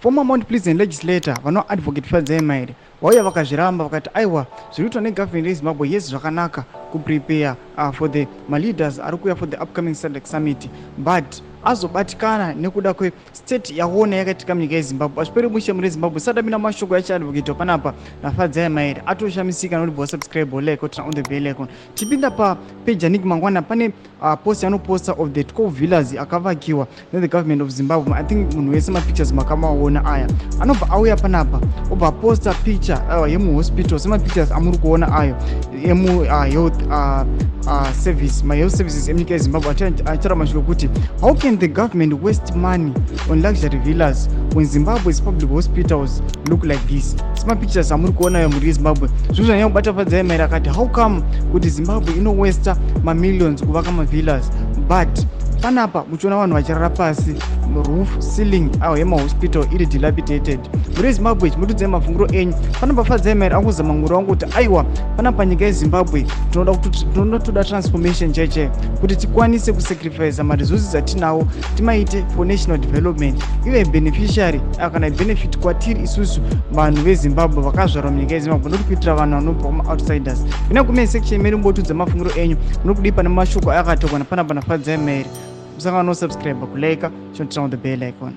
Former Mount Pleasant legislator vanoadvocate Fadzai Mahere vauya vakazviramba, vakati aiwa, zviri kuitwa negovernment yeZimbabwe, yes, zvakanaka kuprepare for the maleaders ari kuuya for the upcoming SADC summit, but azobatikana nekuda kwestate yaona yakaitika munyika yeZimbabwe. Hazviperi mushe muri Zimbabwe. Sadamina mashoko yachiadvocate panapa naFadzai Mahere, atoshamisika nokubva subscribe, like, turn on the bell icon. Tipinda papeji yaNick Mangwana, pane post yanoposta of the 12 villas akavakiwa nethe government of Zimbabwe. I think munhu wese mapictures makamaona aya. Anobva auya panapa, obva aposta picture yemuhospital, semapictures amuri kuona ayo emu health service, mahealth services emunyika yeZimbabwe, achitaura mashoko ekuti, "How can the government waste money on luxury villas when Zimbabwe's public hospitals look like this?" Semapictures amuri kuona ayo, mhuri yeZimbabwe, zvinhu zvanyanya kubata Fadzai Mahere. Akati how come kuti Zimbabwe inowasta mamillions kuvaka mavillas, but panapa muchiona vanhu vachirara pasi, roof, ceiling ayo yemahospital iri dilapidated? Mhuri yeZimbabwe, chimutudzai mafungiro enyu panapa. Fadzai Mahere angozama nguro wangu kuti aiwa, panapa nyika yeZimbabwe tinoda toda transformation chaichaiyo kuti tikwanise kusacrifica maresources atinawo, timaite for national development, ive beneficiary kana benefit kwatiri isusu vanhu veZimbabwe vakazvarwa munyika yeZimbabwe, noti kuitira vanhu vanobva kumaoutsiders. Ina comment section medu, mbotudza mafungiro enyu, munokudii pane mashoko akatogwa napanapa naFadzai Mahere? Musangano, subscribe, kulike, turn on the bell icon.